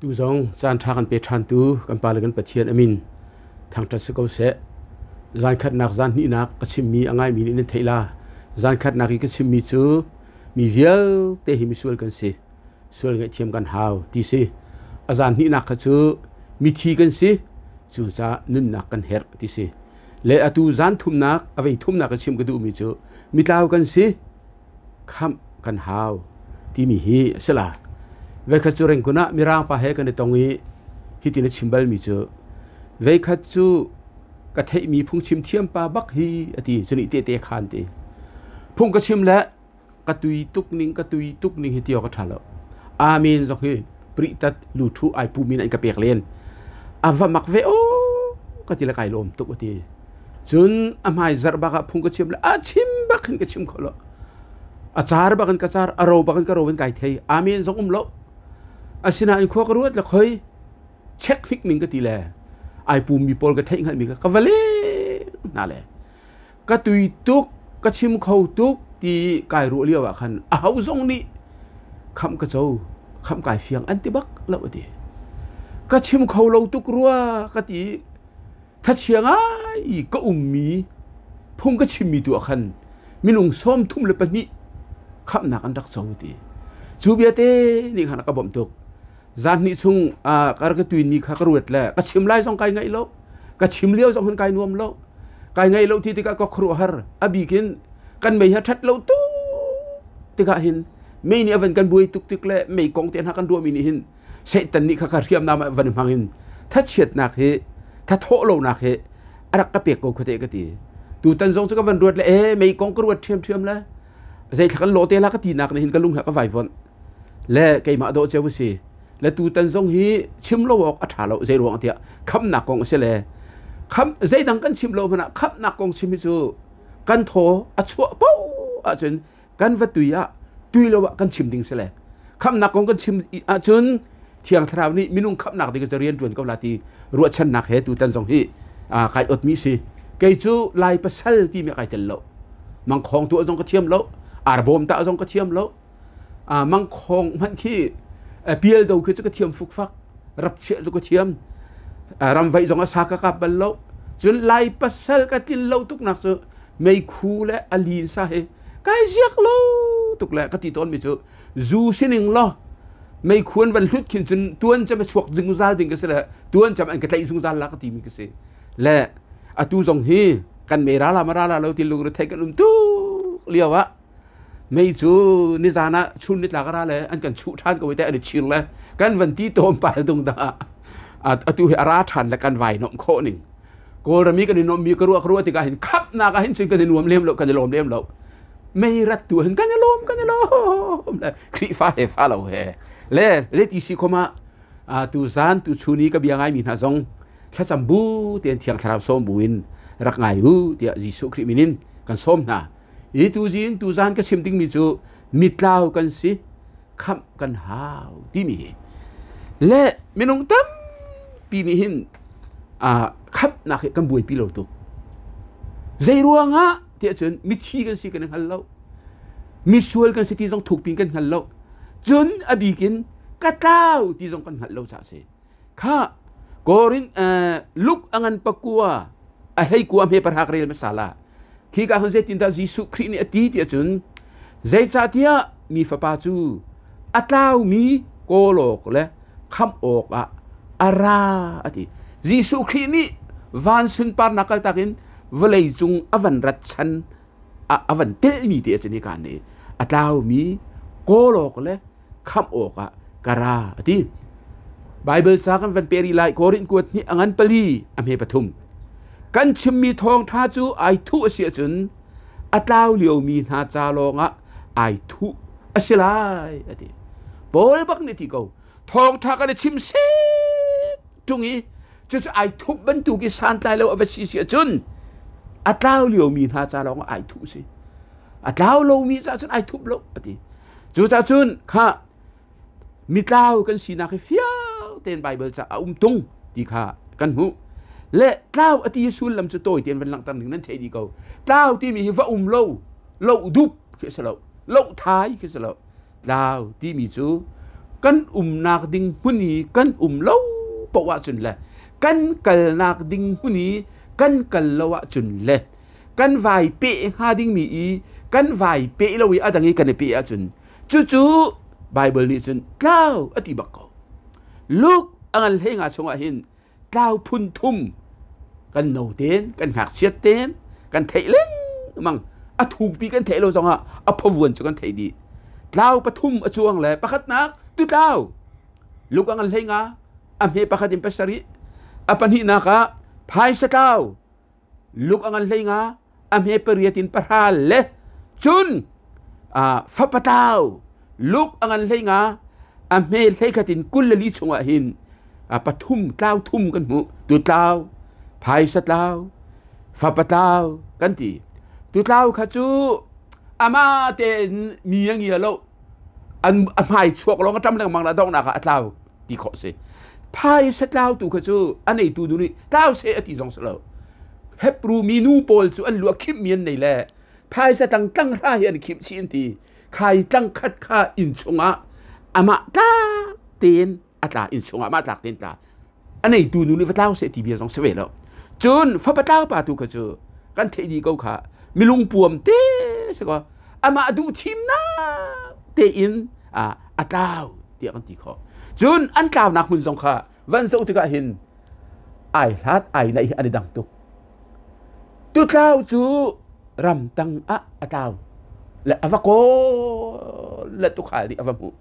Tu zong caan ṭha kan pe ṭhantu kan Pa le kan Pathian amin thangṭhat si ko seh. Zan khatnak zan hnihnak ka chimmi a ngaimi nih nan theih la. Zan khatnak i ka chimmi cu mi vialte hi misual kan si. Sual ngaihthiam kan hau ti si. A zan hnihnak kha cu mithi kan si. Cucaah nunnak kan herh ti si. Le atu zan thumnak a vei thumnak ka chim ka duhmi cu mitlau kan si. Khamh kan hau timi hi a si la. Veikhat cu Rengkun ah Mirang pa he kan i tong i hitin a chim balmi cu veikhat cu ka theihmi phungchim thiam pa bak hi a ti cu nih tehte khan ti. Phung ka chim le ka tui tuk ning ka tui tuk ning hi ti awk a ṭha lo. Amen zong hi pritat luthu ai pu min an ka pek len. A va mak ve o ka ti le kai lawm tuk a ti. Cun a hmai zarh bak ah phung ka chim le a chim bak hin ka chim kho lo. A car bak in ka car, a ro bak in ka ro in kai thei. Amen zong um lo. Asinain khua ka ruat le khoi check hnik ning ka ti le ai pum mi pawl ka theih hngalh mi ka ka va leng hna le ka tui tuk ka chim kho tuk ti kai ruah lio ah khan a ho zong nih kham ka co kham kai fiang an ti bak lo ti ka chim kho lo tuk rua ka ti Thachia ngai i ka ummi phung ka chimmi tu ah khan minung 32 khamhnak an rak co ti. Cu biate nih khan a ka bawmh tuk. Zan hnih chung ka rak tuin ni kha ka ruat le ka chim lai zong kai ngaih lo. Ka chim lio zong hin kai nuam lo. Kai ngaih lo ti tikah ka khuaruahhar. A bik in kan mei ha ṭhat lo tuk tikah hin mei nih a van kan buai tuk tik le mei kong te hna kan ruahmi nih hin Satan nih kha kha hriamnam ah van hmang in thachiatnak hi thathawh lonak hi a rak ka pek ko kha te ka ti. Tutan zong cu ka van ruat le e mei kong ka ruat ṭhiamṭhiam le zeithla kan lawh te la ka tinak nih hin ka lung he ka vaivonh le keimah dawh ceu si le tutan zong hi chim lo awk a ṭha lo zei ruang tiah khamnak kong a si le kham zeidang kan chim lo hmanh ah khamnak kong chim hi cu kan thaw a chuah paoh ahcun kan va tui ah tui lo ah kan chim ding si le khamnak kong kan chim ahcun thiang thlarau nih minung khamnak ding cu rian ṭuan ko la ti ruahchannak he tutan zong hi kai ot mi si kei cu lai pasal ti mi kai tel lo mangkhong tuah zong ka thiam lo arbawm tah zong ka thiam lo mangkhong hmanh khi pial do khi cu ka thiam fukfak rap chiah cu ka thiam ramvaih zong a sa ka kap bal lo cun lai pasal ka tlin lo tuk nak cu meikhu le a lin sa he kai ziak lo tuk le ka ti tawn mi cu zu sining law meikhuan van hlut khin cun tuan cem a chuak zungzal ding ka si le tuan cem an ka tlaih zungzal la ka ti mi ka si le atu zong hi kan mei ra la ma ra la lo ti lung thei kan um tu lio ah mei cu nizan ah chun nitlak ra le an kan chuh ṭhan ko te an i chir le kan van ti tawm pal dung da atu hi a ra ṭhan le kan vai nomh khawh ning Kawlram i kan i nuammi ka ruah ka ruah tikah hin khamnak ah hin cun kan i nuam lem lo kan i lawm lem lo mei rat tu hin kan i lawm kan i lawm le Khrihfa he fa lo he le zeiti si khom ah tu zan tu chun i ka bia ngaimi hna zong thlacam bu tein thiang thlarau sawm bu in rak ngai u tiah Jesuh Khrih min in kan sawm hna i tu zing tu zan ka chim dingmi cu mitlau kan si khamh kan hau timi hi le minung tampi nih hin khamhnak hi kan buaipi lo tuk zei ruangah tiah cun mithi kan si kan i hngal lo misual kan si ti zong thukpi kan hngal lo cun a bik in ka tlau ti zong kan hngalh lo caah si kha Korin Luke a ngan pakua a hlei kua hme parhak rel hmasa la khi ka hun zeitindah Jesuh Khrih nih a ti ti ahcun zeicahtiah mi fapa cu a tlaumi kawl awk le khamh awkah a ra a ti Jesuh Khrih nih van sunparnak kaltak in vawlei cung a van rat chan a van telmi te cu hika nih a tlaumi kawl awk le khamh awkah ka ra a ti. Baibal ca kan van pe rih lai Korin kuat hnih a ngan pali a hme pathum. Kan chimmi thawngṭha cu ai thuh a si ahcun a tlau liomi hna ca lawngah ai thuh a si lai a ti. Paul bak nih ti ko thawngṭha kan i chim set ṭung i cucu ai thup bantuk i santlai lo a va si si ahcun a tlau liomi hna ca lawngah ai thuh si. A tlau lomi ca cun ai thup lo a ti. Cucaah cun kha mitlau kan sinak hi fiang tein Baibal ca a um tung ti kha kan hmuh. Le tlau a ti sullam cu tawi tein van langhter ning nan theih dih ko. Tlau timi hi va um lo, lo dup khi a si lo, lo thai khi a si lo. Tlau timi cu Kan umnak ding hmun i kan um lo paoh ahcun le kan kalnak ding hmun i kan kal lo ahcun le kan vai peh hnga dingmi i kan vai peh lo i a dang i kan i peh ahcun cucu Bible nih cun tlau a ti bak ko. Luke a ngan hlei nga chungah hin tlau phun thum kan no ten kan ngakchiat ten kan theih lengmang a thukpi kan theih lo zongah a phavuan cu kan theih dih. Tlau pathum a cuang le pakhatnak tu tlau Luke a ngan hlei nga a hme pakhat in pasarih a pahnihnak ah phaisa tlau Luke a ngan hlei nga a hme pariat in pahra le cun fapa tlau Luke a ngan hlei nga a hme hlei khat in 24 chungah hin pathum tlau thum kan hmuh. Tu tlau, phaisa tlau, fapa tlau kan ti. Tu tlau kha cu ama tein mi a ngia lo, an a hmai chuak lawng a ṭam lengmang la donghnak ah a tlau ti khawh si. Phaisa tlau tu kha cu a neitu nu nih tlau seh a ti zong si lo. Hebrew mi nu pawl cu an lu a khimh mi an nei le phaisa tang tlang hra hi an khimh chih an ti. Khai tlang khat kha inn chungah amah tlak tein a tla, inn chungah amah tlak tein tla. A neitu nu nih va tlau seh ti bia zong si ve lo. Cun fapa tlau pa tu kha cu kan theih dih ko kha, milung puam te si ko, amah duh thimnak tein a tlau tiah kan ti khawh. Cun an tlaunak hmun zong kha van zoh tikah hin ai hlat ai naih hi an i dang tuk. Tutlau cu ramtang ah a tlau le a va kawl le tukhal nih a va hmuh.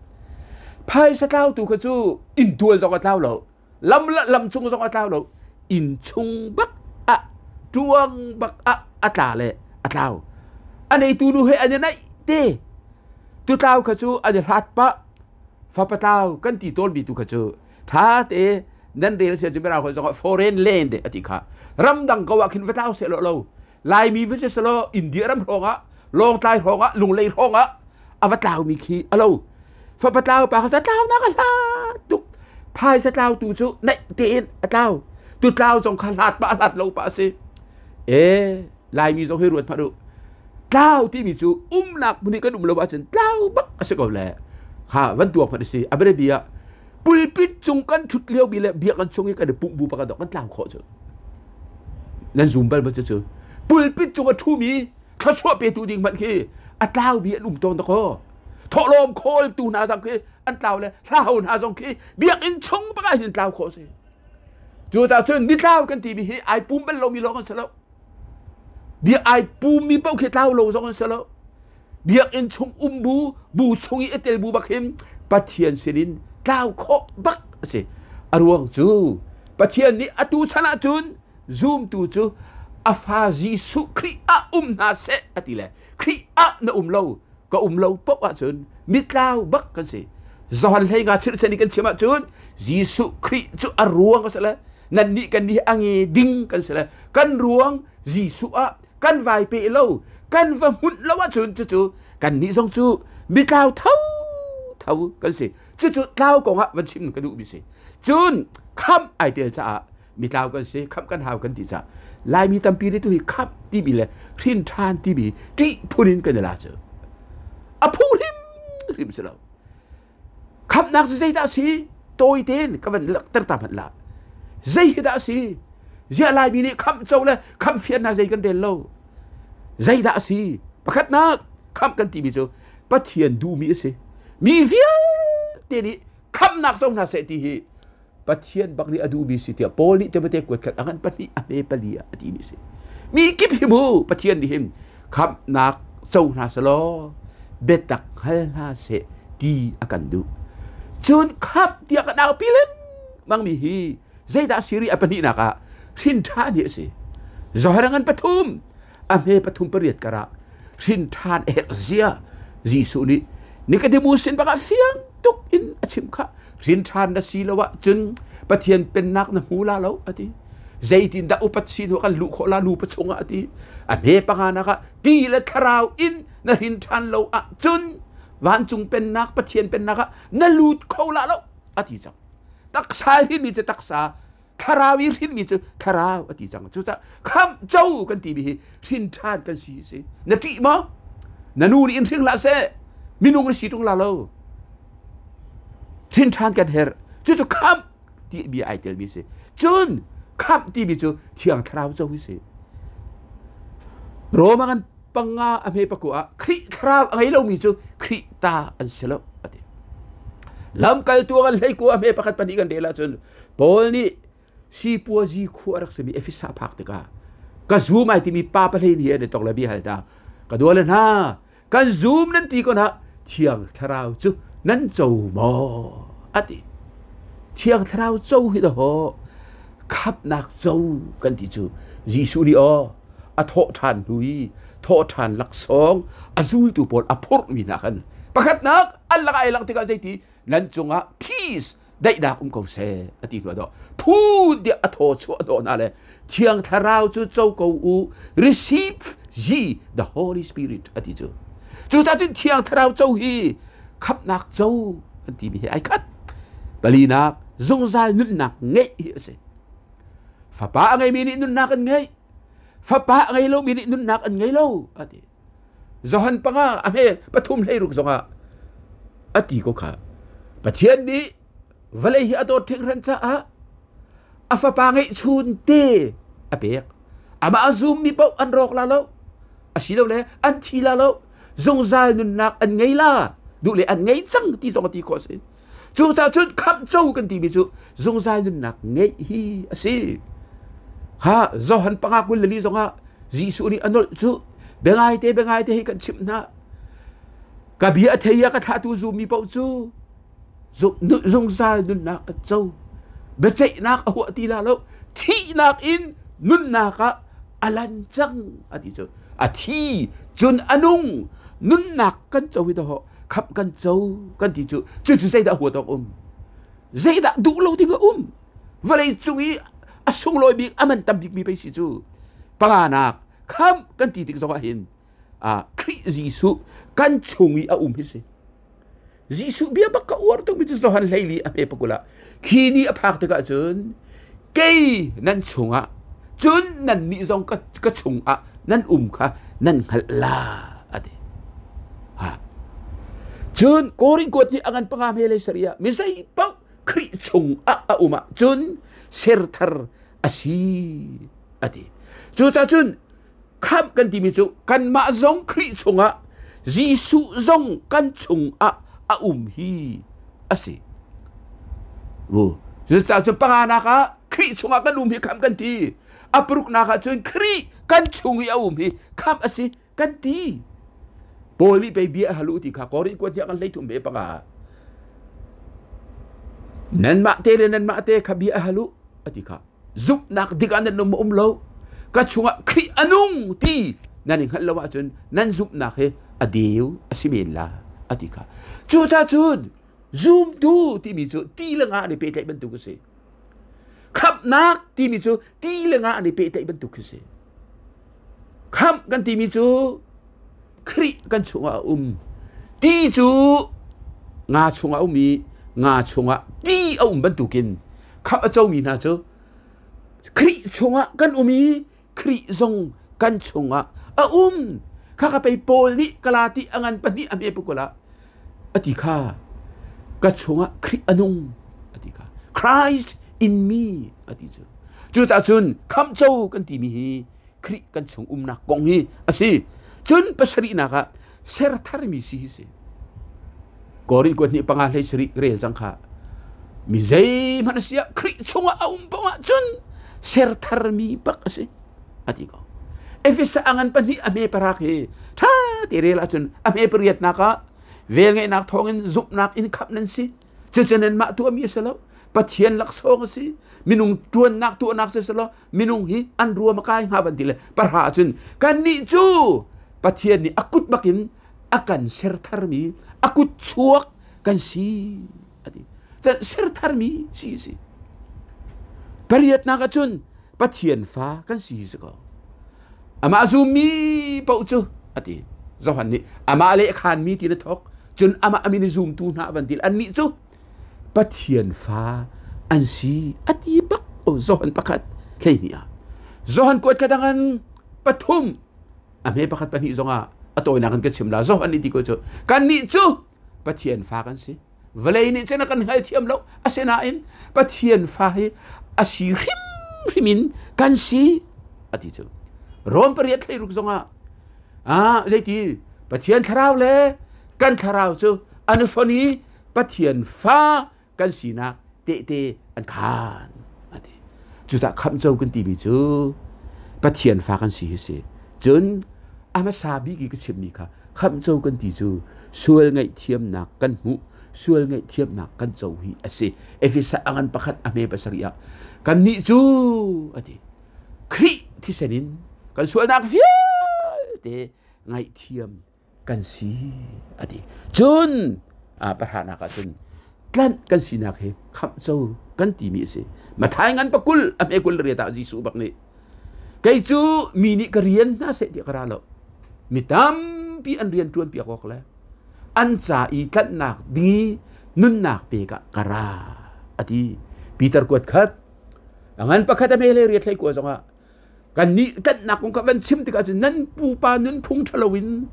Phaisa tlau tu kha cu inntual zong a tlau lo, lam le lam cung zong a tlau lo, inn chung bak ah ṭuang bak ah a tla le a tlau. A neitu nu he an i naih te. Tutlau kha cu an i hlat pah. Fapa tlau kan ti tawnmi tu kha cu ṭha te nan rel sia cu mirang holh zongah foreign land a ti kha. Ramdang ko ah khin va tlau seh lo. Laimi va si selaw India ram hrawng ah, Lawngtlai hrawng ah, Lunglei hrawng ah a va tlaumi khi a lo. Fapa tlau pa kha tlaunak a hlat tuk. Phaisa tlau tu cu naih tein a tlau. Tu tlau zong kha hlat pah hlat lo pah a si. E Laimi zong hi ruat hmanh u. Tlau timi cu umnak hmun i kan um lo ahcun tlau bak a si ko le. Ha van tuak hmanh a si. A bianabi ah pulpit cung kan ṭhut lio mi le biakinn chung i kan i pumh bu pa kan kan tlau khawh cu. Nan zum bal ma cu? Pulpit cung a ṭhumi thluachuah petu ding hmanh khi a tlaumi an um tawn dakaw. Thawhlawm khawltu hna zong khi an tlau le hla ho hna zong khi biakinn chung bak ah hin tlau khawh si. Cu ta cun mitlau kan timi hi ai pum bal lomi lawng an si lo. Bia ai pummi paoh khi tlau lo zong an si lo. Biakinn chung um bu, bu chung i a tel bu bak hin Pathian sinin tlau khawh bak a si. A ruang cu Pathian nih atu chan ahcun zumtu cu a fa Jesuh Khrih ah um hna seh a ti le Khrih ah na um lo ka um lo paoh ahcun mitlau bak kan si. Johan hlei nga chirhchan i kan chim ahcun Jesuh Khrih cu a ruang a si le nannih kan nih a nge ding kan si le kan ruang Jesuh ah kan vai pe lo kan va hmunh lo ahcun cucu kan nih zong cu mitlau tho tho kan si. Cucu tlau kong ah van chim ka duhmi si. Cun khamh ai tel caah mitlau kan si, khamh kan hau kan ti caah Laimi tampi nih tu hi khamh timi le hrin ṭhan timi ṭih phun in kan i la cu a phu hrim hrim si lo. Khamhnak cu zeidah a si? Tawi tein ka van lakter ta hmanh la. Zei hi dah a si? Ziah Laimi nih khamh co le khamh fiannak zei kan rel lo. Zeidah a si? Pakhatnak khamh kan timi cu Pathian duhmi a si. Mi vialte nih khamhnak co hna seh ti hi Pathian bak nih a duhmi si tiah Paul nih Timote kuat khat a ngan pahnih a hme pali ah a timi si. Mi kip hi mu Pathian nih hin khamhnak co hna selaw biatak hngal hna seh ti a kan duh. Cun khamh tiah kan aupi lengmang mi hi zeidah siri a pahnihnak ah hrin ṭhan hi a si. Johan ngan pathum a hme pathum pariat karah hrin ṭhan a herh zia Jesuh nih Nicodemus sin bakah fiang tuk in a chim kha. Hrin ṭhan na si lo ahcun Pathian pennak na hmu la lo a ti. Zeitindah upat si hnu kan luh khawh la nupa chungah a ti. A hme panganak ah ti le thlarau in na hrin ṭhan lo ahcun vancung pennak Pathian pennak ah na lut kho la lo a ti cang. Taksa hrinmi cu taksa, thlarau i hrinmi cu thlarau a ti cang. Cucaah khamh co kan timi hi hrin ṭhan kan si si. Na ṭih maw? Na nu nih in hring hlah seh. Minung na si ṭung la lo. Hrin ṭhan kan herh. Cucu khamh ti bia ai telmi si. Cun khamh timi cu Thiang Thlarau co hi si. Roma kan panga a hme paku ah Khrih Thlarau a ngei lomi cu Khrih ta an si lo a ti. Lamkaltu kan hlei ku a hme pakhat pahnih kan rel ahcun Paul nih sipuazi khu a rak simi Efesa phak tikah ka zum ai timi pa pahlei ni an i tok le bia hal hna ka duale hna kan zum nan ti kon ah Thiang Thlarau cu nan co maw a ti. Thiang Thlarau co hi daw khamhnak co kan ti cu Jesuh nih aw a thawh ṭhan hnu i thawh ṭhan laksawng a zultu pawl a phurhmi hna khan pakhatnak an lakah ai langh tikah zeiti nan cungah peace daihnak um ko seh a ti hnu ah phun tiah a thaw chuah hnawh hna le Thiang Thlarau cu co ko u, receive ye the Holy Spirit a ti cu. Cucaah cun Thiang Thlarau co hi khamhnak co an timi he ai khat. Palinak zungzal nunnak ngeih hi a si. Fapa a ngeimi nih nunnak an ngeih. Fapa a ngei lomi nih nunnak an ngei lo a ti. Johan panga a hme pathum hleiruk zongah a ti ko kha. Pathian nih vawlei hi a dawt hringhran caah a fapa ngeihchun te a pek. Amah a zummi paoh an rawk la lo, asilole an thi la lo, zungzal nunnak an ngei la, duh le an ngei cang ti zong a ti khawh a si. Cucaah cun khamh co kan timi cu zungzal nunnak ngeih hi a si. Ha Johan panga 24 zongah Jesuh nih a nolh cu biangaite biangaite hi kan chimh hna. Ka bia a thei a ka thlahtu zummi paoh cu zungzal nunnak kan co. Biaceihnak a huah ti la lo. Thihnak in nunnak ah a lan cang a ti cu. A thi cun a nung nunnak kan co hi dawh khamh kan co kan ti cu cucu zeidah huat awk um zeidah duh lo ding a um vawlei cung i a sunglawi bik a man tam bikmi pei si cu panganak khamh kan ti tik zongah hin Khrih Jesuh kan chung i a um hi si Jesuh bia bak ka uar tukmi cu Johan 14 a hme pakul ah khi ni a phak tikah cun kei nan chungah cun nannih zong ka chungah nan um kha nan hngalh la a ti. Ha. Cun Korin kuat nih a ngan panga hme le sarih ah mi zei paoh Khrih chungah a um ah cun serthar a si a ti. Cucaah cun khamh kan timi cu kanmah zong Khrih chungah Jesuh zong kan chungah a um hi a si. Cucaah cun panganak ah Khrih chungah kan um hi khamh kan ti. A paruknak ah cun Khrih kan chung i a um hi khamh a si kan ti. Paul nih pei bia a halu ti kha Korin kuat kan hlei thum ve panga. Nanmah te le nanmah te kha bia a halu a ti kha. Zumhnak dik ah nan um um lo. Ka chungah Khrih a nung ti nan i hngalh lo ahcun nan zumhnak hi a deu a si men la a ti kha. Cucaah cun zumtu timi cu ti le nga an i pehtlaih bantuk a si. Khamhnak timi cu ti le nga an i pehtlaih bantuk khi si. Khamh kan timi cu Khrih kan chungah a um. Ti cu nga chungah a um i nga chungah ti a um bantukin khamh a comi hna cu Khrih chungah kan um i Khrih zong kan chungah a um. Khakha pei Paul nih Galati a ngan pahnih a hme pukul ah a ti kha ka chungah Khrih a nung a ti kha Christ in me a ti cu. Cucaah cun khamhco kan timi hi Khrih kan chung umnak kong hi a si. Cun pasarihnak ah ser tharmi si hi si. Korin kuat hnih panga hlei sarih rel cang kha. Mi zeihmanh a si ah Khrih chungah a um paoh ahcun ser tharmi bak a si a ti ko. Efesa a ngan pahnih a hme parak hi ṭha te rel ahcun a hme pariatnak ah velngeihnak thawngin zumhnak in khamh nan si. Cucu nanmah tuahmi a si lo. Pathian laksawng a si. Minung ṭuannak tuahnak si lo. Minung hi an ruam a kai hnga van ti le parha ahcun kannih cu Pathian nih a kut bakin a kan ser tharmi a kut chuak kan si a ti. Cun ser tharmi si si. Pariatnak ahcun Pathian fa kan si si ko. Amah zummi paoh cu a ti. Johan nih amah le khanmi ti na thawk cun amah a min i zumtu hna van ti annih cu Pathian fa an si a ti bak o Johan pakhat 12 ah. Johan kuat ka dangan pathum a hme pakhat pahnih zongah a tawinak in ka chim la Johan nih ti ko cu kannih cu Pathian fa kan si. Vawlei nih cun a kan hngalthiam lo. Asinain Pathian fa hi a si hrimhrim in kan si a ti cu. Rom pariat 16 zongah ah zeiti Pathian thlarau le kan thlarau cu an i fon i Pathian fa kan sinak tehte an khaan a ti. Cucah khamhco kan timi cu Pathian fa kan si hi si. Cun a hmasa bik i ka chimmi kha khamhco kan ti cu sual ngaihthiamnak kan hmuh, sual ngaihthiamnak kan co hi a si. Efesa a ngan pakhat a hme pasarih ah kannih cu a ti. Khrih thisen in kan sualnak vialte ngaihthiam kan si a ti. Cun pahranak ah cun tlanh kan sinak hi khamhco kan timi a si. Mathai ngan pakul a hme kul riat ah Jesuh bak nih kei cu mi nih ka rian hna seh tiah ka ra lo. Mi tampi an rian ṭuan piak awk le an ca i tlanhnak ding i nunnak pek ah ka ra a ti. Peter kuat khat a ngan pakhat a hme le riat hlei kua zongah Kannih tlanhnak kong kha van chim tikah cun nan pupa nunphung ṭhalo in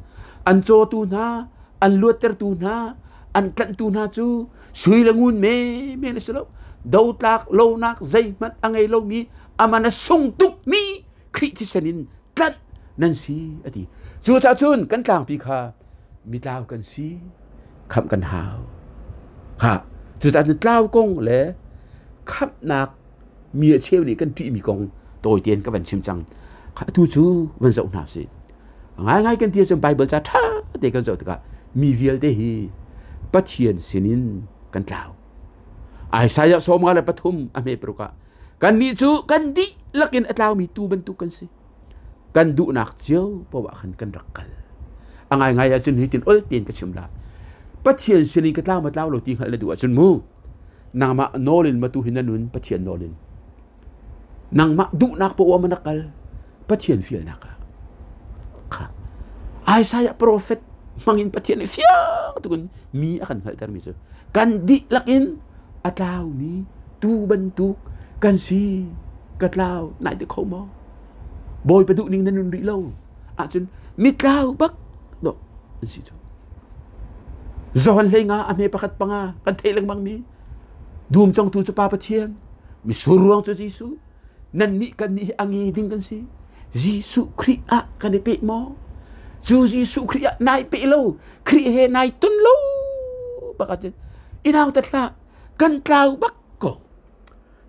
an cawtu hna, an luattertu hna, an tlanhtu hna cu sui le ngun menmen a si lo. Dotlak lonak zeihmanh a ngei lomi aman a sung tukmi Khrih thisen in tlanh nan si a ti. Cucaah cun kan tlangpi kha mitlau kan si, khamh kan hau. Kha cucaah cun tlau kong le khamhnak mi a cheu nih kan ṭihmi kong tawi tein ka van chim cang. Atu cu van zoh hna usih. Ngaingai kan ti ahcun Baibal ca ṭha te kan zoh tikah mi vialte hi Pathian sinin kan tlau. Isaiah 53 a hme paruk ah kannih cu kan dihlak in a tlaumi tuu bantuk kan si. Kan duhnak cio poah ah khan kan rak kal. A ngaingai ahcun hitin ol tein ka chim la. Pathian sinin ka tlau ma tlau lo ti hngalh na duh ahcun mu nangmah nawl in matu hi na nun Pathian nawl in nangmah duhnak poah ma na kal Pathian fialnak ah kha Isaiah prophet hmangin Pathian nih fiang tukin mi a kan hngalhtermi cu kan dihlak in a tlaumi tuu bantuk kan si ka tlau nai ti kho maw Bawipa duh ning na nun rih lo ahcun mitlau bak dawh an si cu Johan hlei nga a hme pakhat panga kan theih lengmang mi dum congtu cu Pa Pathian misur ruang cu Jesuh nan nih kan nih hi a nge ding kan si Jesuh Khrih ah kan i peh maw cu Jesuh Khrih ah nai peh lo Khrih he nai tun lo bak ahcun inau tat hlah kan tlau bak ko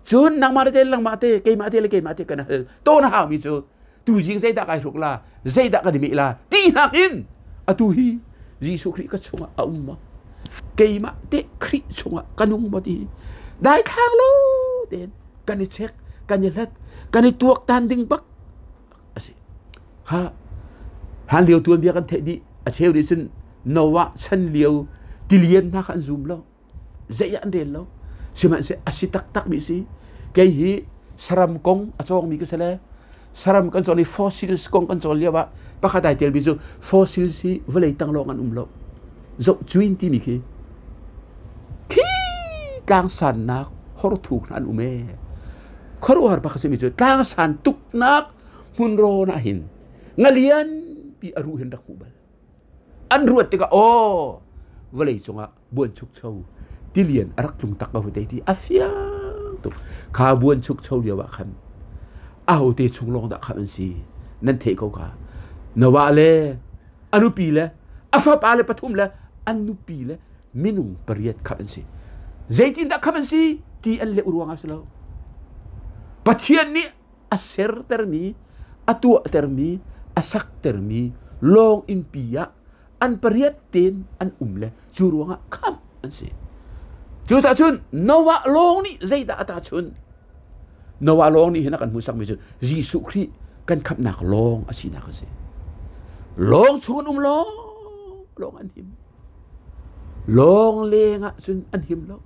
cun nangmah te langmah te keimah te le keimah te kan hal tawn a haumi cu tu zing zeidah kai hruk la zeidah kan i meh la ti hnak in atu hi Jesuh Khrih ka chungah a um maw keimah te Khrih chungah ka nung maw ti dai thlang lo tein kan i check kan i hlat kan i tuaktan ding bak a si kha hlan lio tuanbia kan theih dih a cheu nih cun Noah chan lio tilian hna kha an zum lo zei ah an rel lo sihmanhseh a si taktak mi si kei hi saram kong a cawngmi ka si le saram kan cawn i fossils kong kan cawn lio ah pakhat ai telmi cu fossils hi vawlei tang lawng an um lo zoh cuin timi khi khi tlangsannak horthuk hna an um e khuaruahhar pakhat simi cu tlangsan tuknak hmun rawn ah hin ngalian pi a ruh hin rak hmuh bal an ruat tikah aw vawlei cungah buanchukcho tilian a rak tlung tak ko te ti a fiang tuk kha buanchukcho lio ah khan ahote chung lawng dah kha an si nan theih ko kha Noah le a nupi le a fapa le pathum le an nupi le minung pariat kha an si zeitindah kha an si ti an leh ruang ah si lo Pathian nih a sertermi a tuahtermi a saktermi lawng innpi ah an pariat tein an um le cu ruangah khamh an si. Cucaah cun Noah lawng nih zeidah a tahchunh? Noah lawng nih hin a kan hmuhsakmi cu Jesuh Khrih kan khamhnak lawng a sinak a si. Lawng chung an um lawng lawng an him. Lawng leng ah cun an him lo.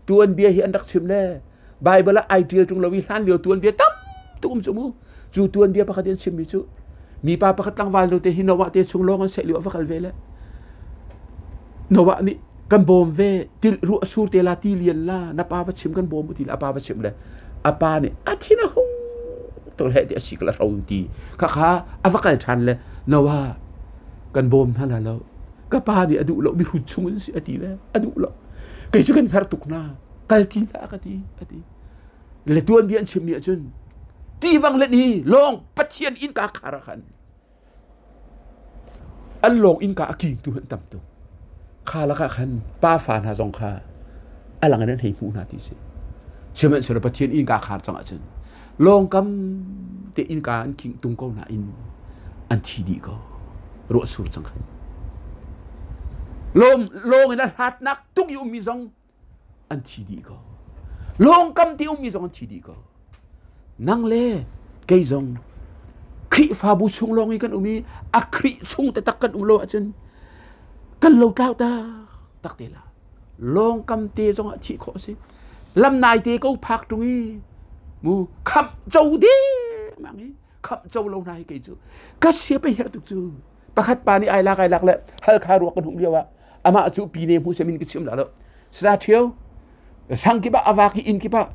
Tuanbia hi an rak chim le Bible ah ai ṭial ṭung lo i hlan lio tuanbia tam tuk um cu mu. Cu tuanbia pakhat in chimmi cu mipa pakhat tlangval nu te hi Noah te chung lawng an seh lio a va kal ve le Noah nih kan bawm ve til ruah sur te la ti lian la na pa va chim kan bawm ti la a pa va chim le a pa nih a thin a hung tuk le ti a sik la hro ti kha kha a va kal ṭhan le Noah kan bawm hna la lo ka pa nih a duh lo mihrut chung in si a ti le a duh lo. Kei cu kan hngar tuk hna. Kal ti hlah ka ti a ti. Le tuanbia an chimmi ahcun tivang le ni lawng Pathian innka khar ah khan an lawng innka a king tu an tam tuk. Kha lakah khan pa fa hna zong kha a lang in an hei hmuh hna ti si. Sihmanhsehlaw Pathian innka khar cang ahcun lawngkam te innka an king tung ko nain an thi dih ko. Ruah sur cang khan. Lawng lawng in a hlatnak tuk i ummi zong an thi dih ko. Lawngkam te ummi zong an thi dih ko. Nang le kei zong Khrihfabu chung lawng i kan um i a Khrih chung taktak kan um lo ahcun kan lo tlau tak tak te la. Lawngkam te zong ah thih khawh a si. Lam nai te ko phak ṭung i mu khamh co dengmang i khamh co lo hna hi kei cu ka sia pe herh tuk cu. Pakhat pa nih ai lak ai lak le halkha ruak kan hum lio ah amah cu pi ne hmu semin ka chim la lo. Sa ṭhio sang kip ah a vak i inn kip ah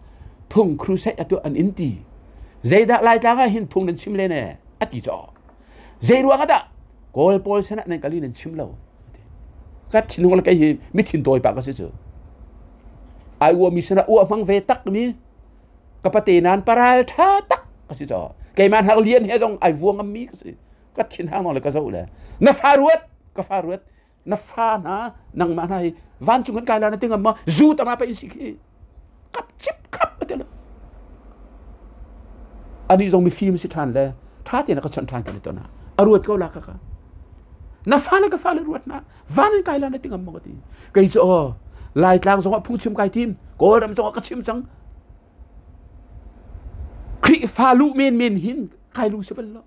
phung crusade atu an in ti. Zeidah Laitlang ah hin phung nan chim len e a ti caw. Zei ruang ah dah Kawl pawl sinah nan kal i nan chim lo. Ka thinhung le kei hi mi thin tawi pa ka si cu. Ai ua mi sinah ua hmang ve tak mi ka pate nan paral tha tak ka si caw. Keimah hnak lian he zong ai vuang ngam mi ka si. Ka thin hang le ka zoh le na fa ruat ka fa ruat na fa hna nangmah hna hi vancung kan kai la na ti ngam ma zu tama pa in si khi kap chip khap ati lo ani zong mifim si ṭhan le ṭha tein ka chawnh ṭhan kan ton a ruat ko la ka ka na fa le ka fa le ruat na van in kai la na ti ngam ma ka ti kei cu aw Laitlang zong ah phungchim kai tim Kawlram zong ah ka chim cang Khrihfa lu men men hin kai lu si bal lo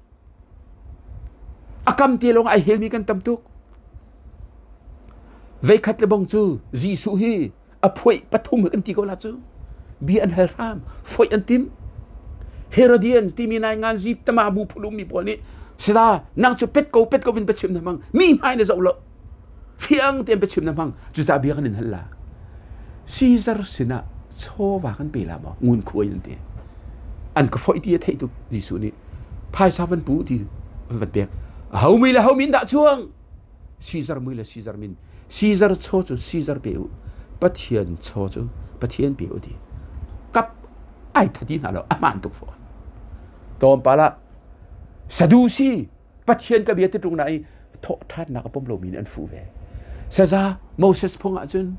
a kam te lawng ai helmi kan tam tuk veikhat le bong cu Jesuh hi a phuaih pathum kan ti ko la cu bia an hal hram foih an tim Herodian timi nai ngan zip tama bu phulum mi pawl nih sida nang cu pet ko pet ko vin pachim na mang mi hmai na zoh lo fiang tein pachim na mang cuta bia kan in hal la Caesar sinah chawva kan pe la maw ngun khuai nan ti an ka foih ti a theih tuk Jesuh nih phaisa van pu ti van pek ho mi le ho min dah chuang Caesar mui le Caesar min Caesar chaw cu Caesar pe u Pathian chaw cu Pathian pe u ti kap ai thati hna lo a hmaan tuk fawn tlawmpal ah Sadusi Pathian ka bia ti ṭung na i thawhṭhannak a pom lomi nih an fuh ve saza Moses phung ah cun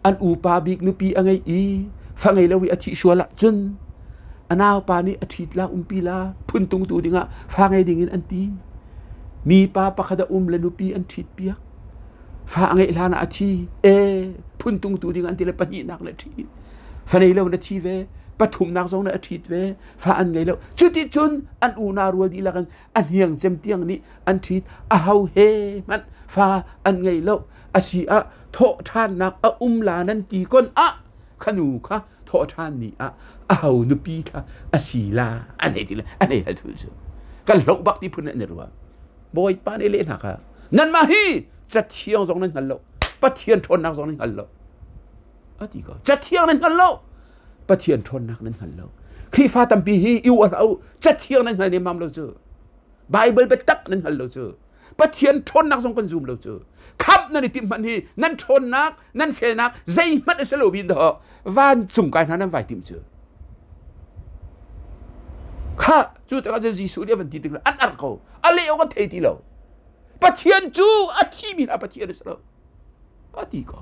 an upa bik nupi a ngei i fa ngei lo i a thih sual ah cun a naupa nih a ṭhit la umpi la phuntung tu dingah fa ngei dingin an ti Mipa pakhat a um le nupi an ṭhitpiak. Fa a ngeih hlan ah a thi. E phuntungtu ding an ti le pahnihnak le ṭhi. Fa nei lo na thi ve. Pathumnak zong na a ṭhit ve. Fa an ngei lo. Cuti cun an unau rual dihlak in a hniang cem tiang nih an ṭhit. A ho he hmanh fa an ngei lo. Asi ah thawhṭhannak a um la nan ti kon ah khanu kha thawhṭhan ni ah aho nupi kha a si la an hei ti le an hei hal thul cu kan hloh bak ti phun an i ruah Bawipa nih leh hna kha nanmah hi cathiang zong nan hngal lo Pathian ṭhawnnak zong nan hngal lo a ti ko cathiang nan hngal lo Pathian ṭhawnnak nan hngal lo Khrihfa tampi hi i uar hlah u cathiang nan hngal nemmam lo cu Bible biatak nan hngal lo cu Pathian ṭhawnnak zong kan zum lo cu khamh nan i timh hmanh hi nan ṭhawnnak nan felnak zeihmanh a si lo bin dah vancung kai hna nan vai timh cu kha cu tikah cun Jesuh nih a van ti tik an ar ko a leh awk an thei ti lo Pathian cu a thimi hna Pathian a si lo a ti ko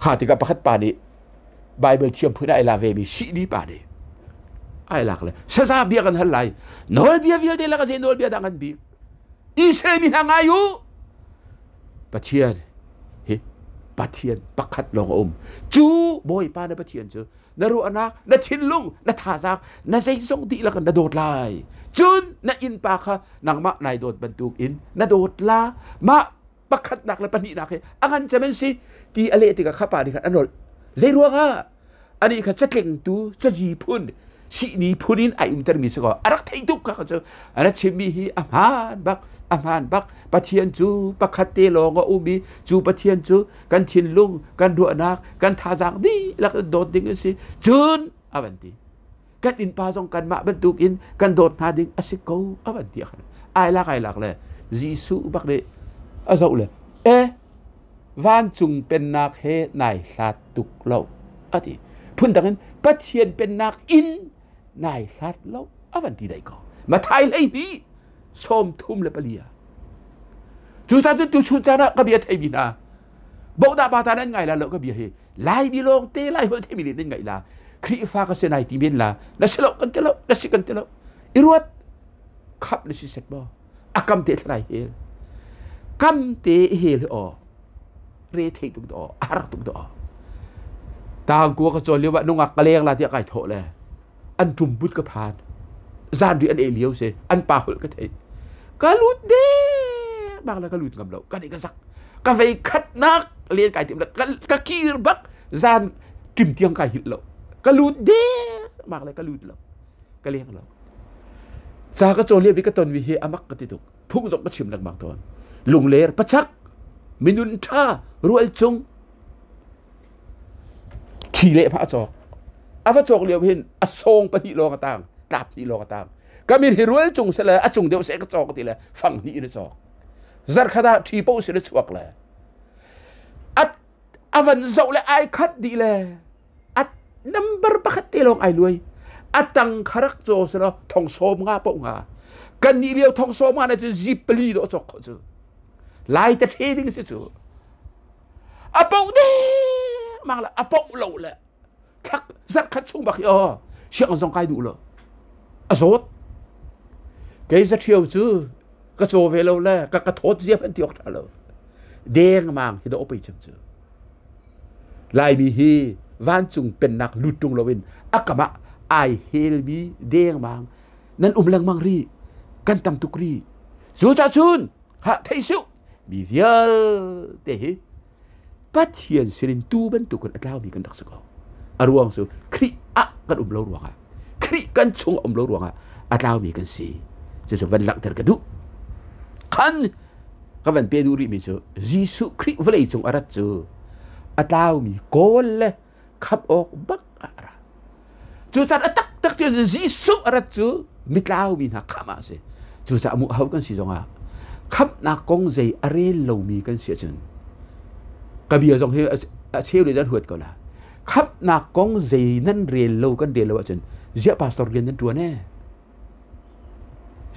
kha tikah pakhat pa nih Bible thiam phun ai la ve mi sihni pa nih ai lak le saza bia kan hal lai nawlbia vialte lak a zei nawlbia dah ngan bik Israel mi hna ngai u Pathian hi Pathian pakhat lawng a um cu Bawipa na Pathian cu na ruahnak na thinlung na thazaang na zeizong dihlak in na dawt lai cun na innpa kha nangmah nai dawt bantuk in na dawt la mah pakhatnak le pahnihnak hi a ngan cem an si ti a leh tikah kha pa nih khan a nolh zei ruangah anih kha catlengtu cazi phun sihni phun in ai umtermi si kaw a rak theih tuk kha cu a ra chimmi hi a hmaan bak a hmaan bak Pathian cu pakhat te lawng a um i cu Pathian cu kan thinlung kan ruahnak kan thazaang dihlak in dawt ding a si cun a van ti kan innpa zong kanmah bantukin kan dawt hna ding a si ko a van ti ai lak ai lak le Jesuh bak nih a zoh le e. Vancung pennak he nai hlat tuk lo a ti. Phundang in Pathian pennak in nai hlat lo a van ti dai ko. Mathai 12:34 ah. Cucaah cun tuchun caan ah ka bia theimi hna bohdah pa ta nan ngai la lo ka bia hi Lai mi lawng te Lai holh theimi nih nan ngaih la. Khrihfa ka si nai ti men la na si lo kan ti lo na si kan ti lo i ruat khap na si set maw a kam te thlalai hel kam te hel aw re thei tuk do har tuk do tang kua ka chawl lio ah nungak ka leng la tiah kai thawh le an tum but ka phan zan ri an e lio se an pa hol ka thei ka lut de bak la ka lut ngam lo ka ni ka zak ka vei khat nak len kai tim la ka kir bak zan tim tiang kai hil lo ka lut de bak le ka lut lo ka leng lo ca ka cawn lio ka ton mi hi amak ka ti tuk phung zong ka chim lengmang tawn lungler pachak minun tha rual cung thi le pha cawk ava cawk lio hin a song pahnih lawng a tang tlap hnih lawng a tang ka min hi rual cung se le a cung deuh se ka cawk ti le fang hnih in a cawk zarkhat ah thi po se le chuak le a van zoh le ai khat dih le a number pakhat te lawng ai luai a tang kharak caw selo thong sawm nga po nga kan nih lio thong sawm nga na cu zip pali do chok kho cu lai ta the ding si cu a po de mang la a po lo le thak zat khat chung bak hi o siang zong kai du lo a zawt kei za thiau cu ka caw ve lo le ka ka thawt ziam an ti ok tha lo deng mang hi do pei cem cu Laimi hi vancung pennak lut ṭung loin a kam ah ai helmi dengmang nan um lengmang rih. Kan tam tuk rih. Cucacun ha thei suh mi vialte hi Pathian sinin tuu bantukin a tlaumi kan rak si ko. A ruang cu Khrih ah kan um lo ruangah Khrih kan chung a um lo ruangah a tlaumi kan si. Cucu van langhter ka duh. Khan ka van pe duh rihmi cu Jesuh Khrih vawlei cung a rat cu a tlaumi kawl le khap awk bak ah a ra. Cucaah a taktak cu Jesuh a rat cu mitlaumi hna khamh ah a si. Cucaah mu ho kan si zongah khamhnak kong zei a rel lomi kan si ahcun ka bia zong hi a cheu le an huat ko la. Khamhnak kong zei nan rel lo kan rel lo ahcun ziah pastor rian nan ṭuan ee?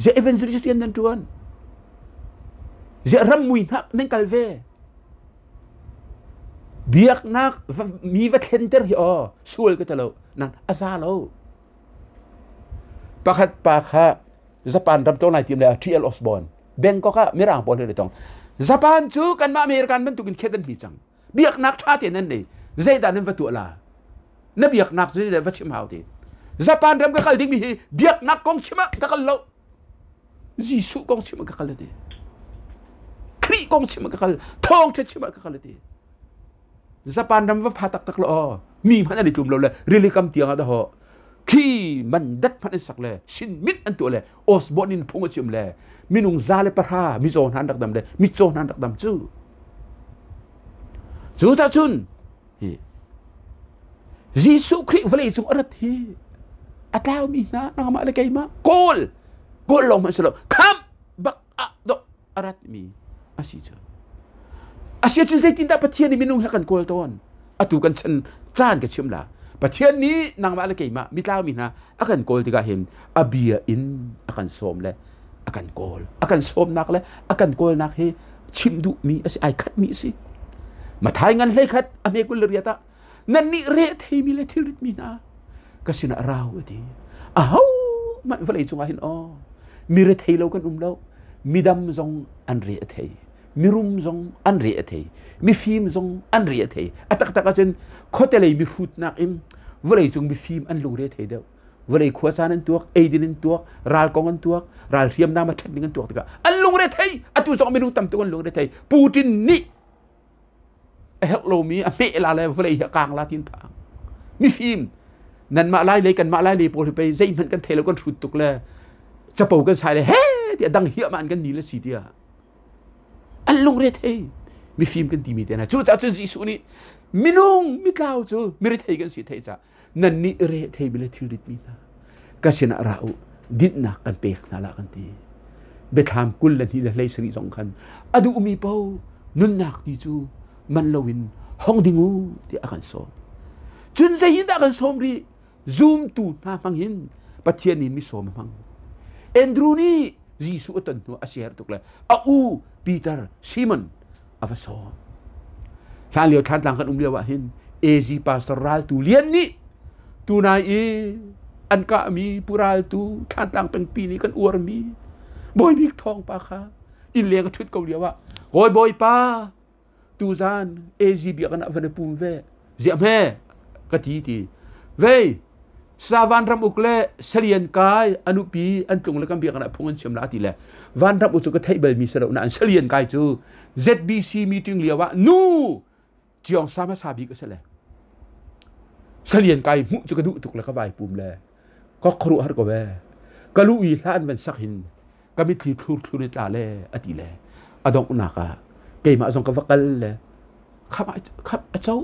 Ziah evangelist rian nan ṭuan? Ziah rammui hna nan kal ve? Biaknak mi va thlenter hi aw sual ka ti lo nan a za lo. Pakhat pa kha Japan ram to lai tim le TL Osborne Bangkok ah mirang pawl he tong. Japan cu kanmah American bantukin khet an hmi cang. Biaknak ṭha te nan nei. Zeidah nan va tuah la? Na biaknak zeidah va chim hau ti? Japan ram ka kal dingmi hi biaknak kong chim ah ka kal lo. Jesuh kong chim ah ka kal ti. Khrih kong chim ah ka kal. Thawngṭha chim ah ka kal ti. Japan ram va pha taktak lo aw. Mi hmanh an i tlum lo le rili kam tiang ah daho khi man dat hmanh an sak le sin mit an tuah le Osborne in phung a chim le minung 110 mizaw hna an rak dam le mitcaw hna an rak dam cu. Cu ta cun hi Jesuh Khrih vawlei cung a rat hi a tlaumi hna nangmah le keimah kawl kawl lawng hmanh si lo khamh bak ah dawh a ratmi a si cu. A si ahcun zeitindah Pathian nih minung he kan kawl tawn? Atu kan chan caan ka chim la. Pathian nih nangmah le keimah mitlaumi hna a kan kawl tikah hin a bia in a kan sawm le a kan kawl. A kan sawmnak le a kan kawlnak hi chim duhmi a si, ai khatmi a si. Mathai ngan hlei khat a hme 28 ah nan nih re theimi le thilritmi hna ka sinah rau a ti. Aho hmanh vawlei cungah hin aw mi rethei lo kan um lo midam zong an re a thei mirum zong an re a thei mifim zong an re a thei a taktak ahcun khuatelei mihrutnak in vawlei cung mifim an lungre thei deuh vawlei khua caan an tuak eidin an tuak ral kong an tuak ral hriamnam a ṭhat ning an tuak tikah an lungre thei atu zong minung tam tuk an lungre thei Putin nih a herh lomi a hmeh la le vawlei hi a kang la tin phang mifim nanmah lai lei kanmah lai lei pawl hi pei zeihmanh kan thei lo kan hrut tuk le capo kan sai le he tiah dang hiah ma an kan ni le si tiah an lungre thei mifim kan timi te na cu caah cun Jesuh nih minung mitlau cu mirethei kan si thei ca nan nih re thei mi le thilrit mi hna ka sinah ra u dinhnak kan pek hna la kan ti biathlam 22 le 17 zong khan a duhmi paoh nunnak ti cu Man loin hong ding u tiah a kan sawm. Cun zeihindah kan sawm rih? Zumtu hna hmang hin Pathian nih mi sawm a hmang. Andrew nih Jesuh a ton hnu a siaherh tuk le a u Peter Simon a va sawm. Hlan lio Thlantlang kan um lio ah hin AZ Pastor Raltu Lian nih tunai i an kahmi Pu Raltu Thlantlang pengpi nih kan uarmi Bawibik Thawng pa kha inn leng a ṭhut ko lio ah Kawi Bawipa tuzan AZ biakinn ah van i pum ve ziah hme ka ti ti vei Savan ram uk le Salian kai a nupi an tlung le kan biakinn ah phung an chim la ti le van ram uk cu ka theih bal mi si lo nain Salian kai cu ZBC meeting lio ah nu Chiong sa hmasa bik a si le Salian kai hmuh cu ka duh tuk le ka vai pum le ka khuaruah har ko ve ka lu i hla an van sak hin ka mitthli thlur thlur i tla le a ti le a donghnak ah keimah zong ka va kal le kham kham a co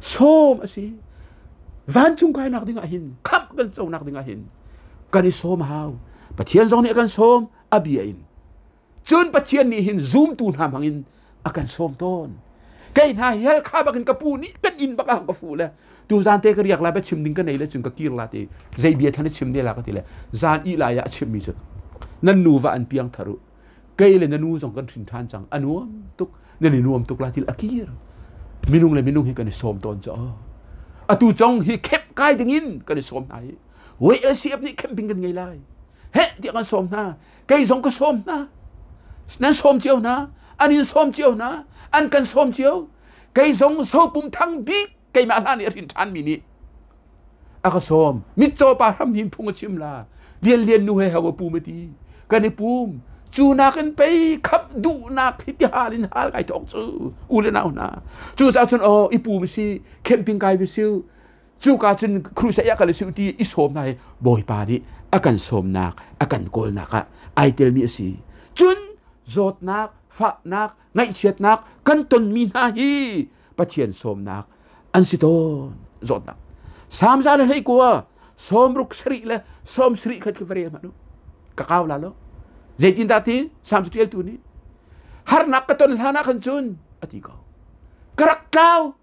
sawm a si vancung kainak ding ah hin khamh kan conak ding ah hin kan i sawm hau Pathian zong nih a kan sawm a bia in Cun Pathian nih hin zumtu hna hmangin a kan sawm tawn. Kei hna hi hal kha bakin ka pu nih kan inn bak ah ka fu le tu zan te ka riak lai ba chim ding ka nei le cun ka kir la ti zei bia than chim ne la ka ti le zan i lai ah a chim mi cu nan nu va an piang thar u kei le na nu zong kan hrin than cang a nuam tuk nan i nuam tuk la ti a kir minung le minung hi kan i sawm tawn cho atu chong hi khep kai ding in kan i sawm hna hi WLCF nih camping kan ngei lai he tiah kan sawm hna Kei zong ka sawm hna. Nan sawm cio hna. An in sawm cio hna. An kan sawm cio. Kei zong sopum thang bik keimah hla nih a hrin ṭhanmi nih a ka sawm. Mitcaw pa hram hin phung a chim la. Lian lian nu he ho a pum a ti. Kan i pum. Cu nakin pei khamh duhnak hi ti hal in hal kai thawk cu u le nau hna. Cu caah cun aw i pum si camping kai vi siu Cuka cun crusade ah kal si ti i sawm hna hi Bawipa nih a kan sawmnak, a kan kawlnak ah ai telmi a si. Cun zawtnak, fahnak, ngaihchiatnak kan tonmi hna hi Pathian sawmnak an si tawn. Zawtnak. Salm 119 67 le 70 khat khi va rel hmanh u. Ka kau la lo. Zeitindah ti Salm ṭialtu nih harnak ka ton hlan ah khan cun a ti ko. Ka rak tlau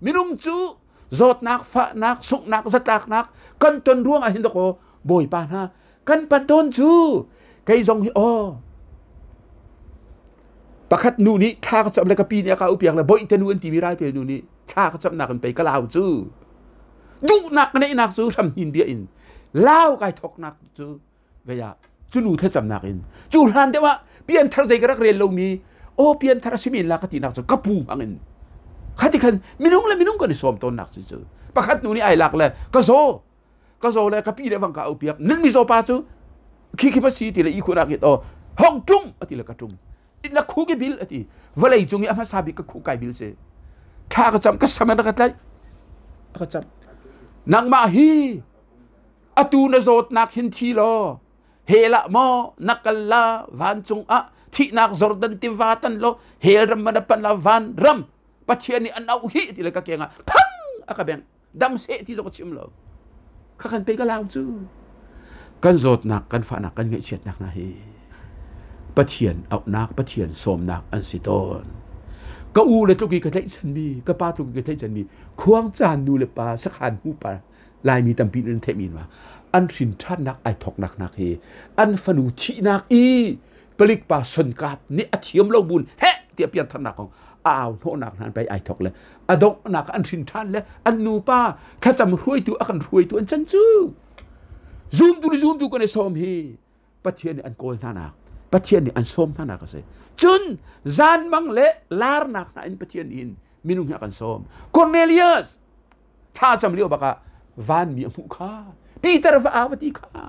Minung cu zawtnak, fahnak, sunghnak, zatlaknak kan ton ruang ah hin dakaw Bawipa hna kan pan tawn cu kei zong hi aw pakhat nu nih thla ka cam le ka pi nih a ka upiak le boih te nu an timi ralpel nu nih thla ka camnak in pei ka lau cu duhnak ka neihnak cu hramhnin bia in lau kai thoknak cu vei ah cu nu thlacamnak in cu hlan deuh ah pianthar zei ka rak rel lomi aw pianthar a simi la ka tinak cu ka pu hmang in khati khan minung le minung kan i sawm tawnnak cu cu pakhat nu nih ai lak le ka zaw ka zaw le ka pi le vang ka au piak nan mi zaw pa cu khi khi pa si ti le i khunak it aw hong tum ati le ka tum na khu ke bil ati vawlei cung i a hmasa bik ka khu kai bil si thla ka cam ka sam ka tlaih ka cam nangmah hi Atu na zawtnak hin thi law hell ah maw na kal la vancung ah thihnak Jordan tiva tan law hell ram ma na pan la van ram Pathian nih an auh hi ti le ka keng ah phang a ka bengh dam seh ti zong a chim lo kha kan pe ka lau cu kan zawtnak kan fahnak kan ngaihchiatnak hna hi Pathian auhnak Pathian sawmnak an si tawn ka u le tluk i ka tlaihchanmi ka pa tluk i ka tlaihchanmi khuangcaan nu le pa sakhan hu pa Laimi tampi nih an theihmi ma an hrin ṭhannak ai thawknak nak hi an fanu thihnak i palik pa Son Kap nih a thiam lo bun heh tiah piantharnak kong a au hnawhnak hna an pei ai thawk le a donghnak an hrin ṭhan le an nupa thlacam hruaitu a kan hruaitu an chan cu zumtu le zumtu kan i sawm hi Pathian nih an kawl hna nak Pathian nih an sawm hna nak a si cun zanmang le larnak hna in Pathian in minung hi a kan sawm Cornelius thla cam lio bak ah vanmi a hmuh kha Peter va au ti kha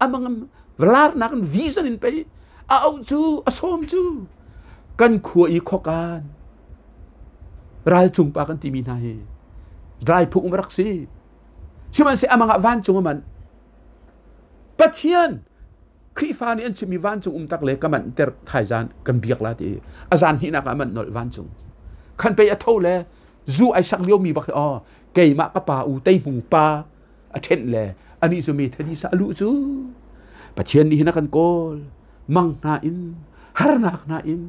amang larnak in vision in pei a auh cu a sawm cu kan khua i khokan ralcung pa kan timi hna hi rai phung um rak si sihmanhseh amang ah vancung aman Pathian Khrihfa nih an chimmi vancung um tak le ka manh ter thaizan kan biak la ti a zan hnihnak ah manh nolh vancung khan pei a tho le zu ai sak lio mi bak hi aw keimah ka pa u teihmung pa a ṭhenh le anih cu mi thadi sa lu cu Pathian nih hin a kan kawl mang hna in harnak hna in.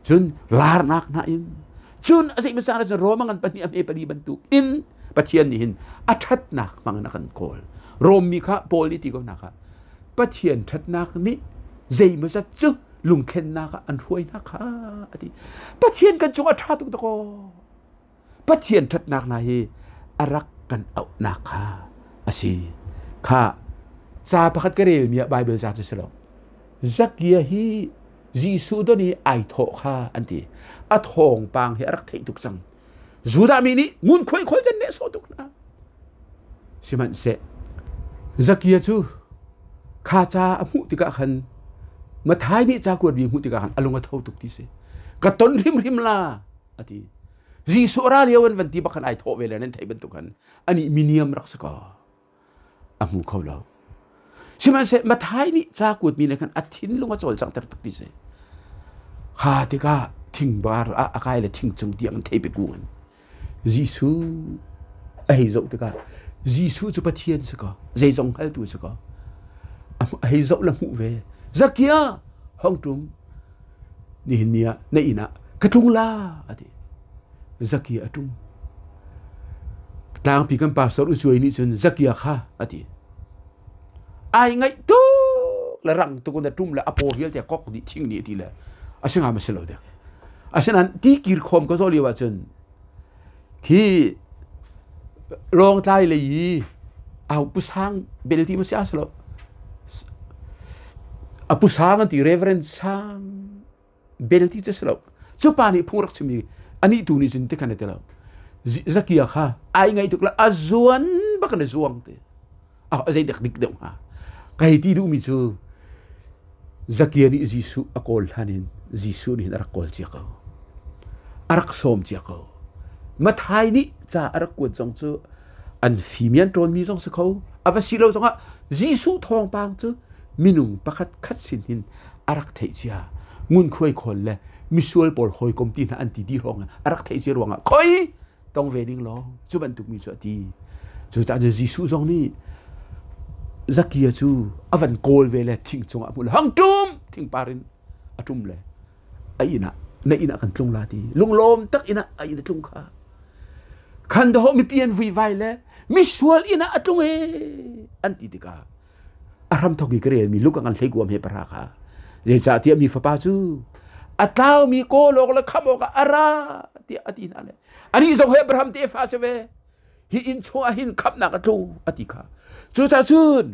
Cun larnak hna in, cun a zeihmasa cun Roma ngan pahnih a hme pali bantuk in Pathian nih hin a ṭhatnak hmang in a kan kawl. Rom mi kha Paul nih ti ko hna kha Pathian ṭhatnak nih zeimawzat cu lungthlennak ah an hruai hna kha a ti. Pathian kan cung a ṭha tuk dakaw. Pathian ṭhatnak hna hi a rak kan auhnak kha a si. Kha ca pakhat ka relmi ah Baibal ca cu si lo. Zakia hi Jesuh don i ai thawh kha an ti. A thawngpang hi a rak theih tuk cang. Judah mi nih ngunkhuai khawl can nehsawh tuk hna. Sihmanhseh Zakia cu kha ca a hmuh tikah khan Mathai nih ca kuatmi hmuh tikah khan a lung a tho tuk ti si. Ka ton hrimhrim la a ti. Jesuh ra lio an van ti bak khan ai thawh ve le nan theih bantuk khan ani miniam rak si ko. A hmu kho lo. Sihmanhseh Mathai nih ca kuatmi nih khan a thinlung a cawlcanghter tuk ti si. Kha tikah thingbar ah a kai le thing cung tiang an thei pe kung in Jesuh a hei zoh tikah Jesuh cu Pathian si ko, zeizong hngaltu si ko. A hei zoh le hmuh ve. Zakia, hong ṭum. Nihin ni ah na inn ah ka tlung la a ti. Zakia a ṭum. Tlangpi kan pastor Ucuai nih cun Zakia kha a ti. Ai ngaih tuk le rang tuk in a ṭum le a paw vialte a kok dih thing nih a ti le a si nga ma si lo dek. Asinain ti kir khawm ka zawh lio ahcun khi Lawngtlai lei i au pusang bel ti ma si a si lo. A pusang an ti Reverend Sang bel ti cu si lo. Cu pa nih phung rak chimmi anih tu nih cun tikhan a ti lo. Zakia kha ai ngaih tuk le a zuan bak in a zuang ti. A zei dek dik deuh hnga. Ka hei ti duhmi cu Zakia nih Jesuh a kawl hlan in Jesuh nih hin a rak kawl cia ko. A rak sawm cia ko. Mathai nih ca a rak kuat zong cu an fimian ṭawnmi zong si kho. A va si lo zongah Jesuh thawngpang cu minung pakhat khat sin hin a rak theih cia. Ngunkhuai khawl le misual pawl hawikom ti hna an ti dih hrawng a rak theih cia ruangah khoi tong ve ding law cu bantuk mi cu a ti. Cucaah cun Jesuh zong nih Zakia cu a van kawl ve le thing cungah a hmuh le hang ṭum thingpar in a ṭum le a inn ah na inn ah kan tlung la ti lunglawm tak inn ah a inn a tlung kha khan dawh mipi an vuivai le misual inn ah a tlung e an ti tikah a hramthok i ka relmi Luka ngan hleikuam he para kha zeicahtiah mi fapa cu a tlaumi kawl awk le khamh awkah a ra tiah a ti hna le anih zong hi Abraham tefa si ve hi inn chungah hin khamhnak a tlu a ti kha cucaah cun